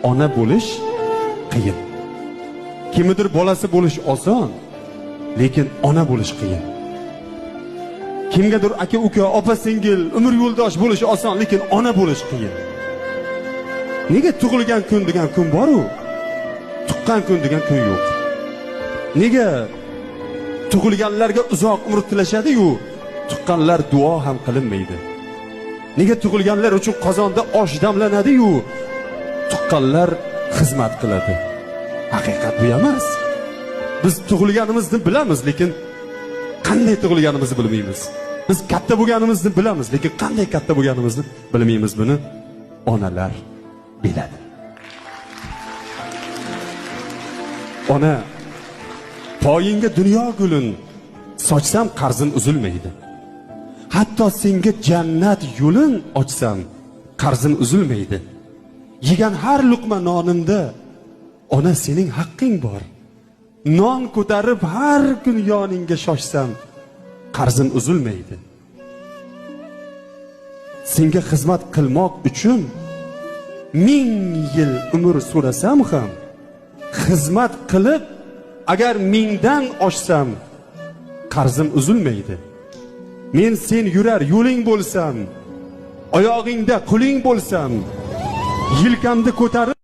Ona bo'lish qiyin. Kimnidir bolasi bo'lish oson, lekin ona bo'lish qiyin. Kimgadir aka uka, opa singil, umr yo'ldosh bo'lish oson, lekin ona bo'lish qiyin. Nega tug'ilgan kun degan kun bor-u, tuqqan kun degan kun yo'q? Nega tug'ilganlarga uzoq umr tilashadi-yu, tuqqanlar duo ham qilinmaydi? Nega tug'ilganlar uchun qozonda osh damlanadi-yu, tuqqanlar xizmat qiladi? Haqiqat bu emas. Biz tug'ilganimizni bilamiz, lekin qanday tug'ilganimizni bilmaymiz. Biz katta bo'lganimizni bilamiz, lekin qanday katta bo'lganimizni bilmaymiz. Buni onalar biladi. Ona, poyingga dunyo gulin sochsam qarzim uzilmaydi. Hatto senga jannat yo'lin ochsam qarzim uzilmaydi. Yegan har luqma nonimda ona sening haqqing bor. Non ko'tarib har kun yoningga shoshsam qarzim uzilmaydi. Senga xizmat qilmoq uchun 1000 yil umr so'rasam ham, xizmat qilib agar 1000dan oshsam qarzim uzilmaydi. Men sen yurar yo'ling bo'lsam, oyog'ingda quling bo'lsam, yelkamni ko'tarib